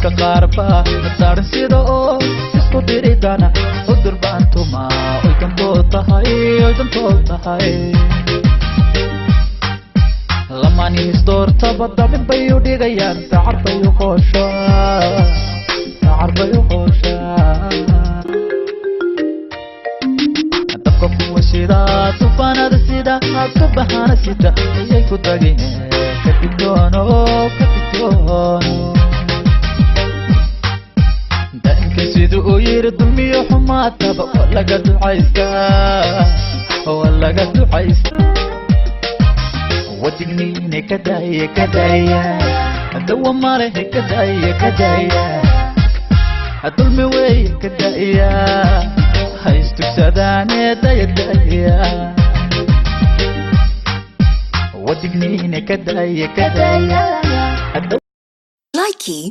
Dadka qaar baa saaran sida oo isku diridana udur baan tumaa, oy dantood tahay, oy dantood tahay. Lamaanihiis doortaba dabin bay u dhigayaan, sacar bay u qooshaa, sacar bay u qooshaa. Dabka kuwa shida, tufaanada sida, ka bahana sita ayay ku tagine, ka digtoono, ka digtoono. Daa'imka siduu uu yiri, dulmiyo xumaataba waa laga ducaystaa, waa laga ducaystaa. Wadigniine ka daaya, ka daaya, dawa malehe, ka daaya, ka daaya, dulmi weeye, ka daaya, ha istugsadaane, daya, daya. Wadigniine ka daaya, ka daaya. Likey.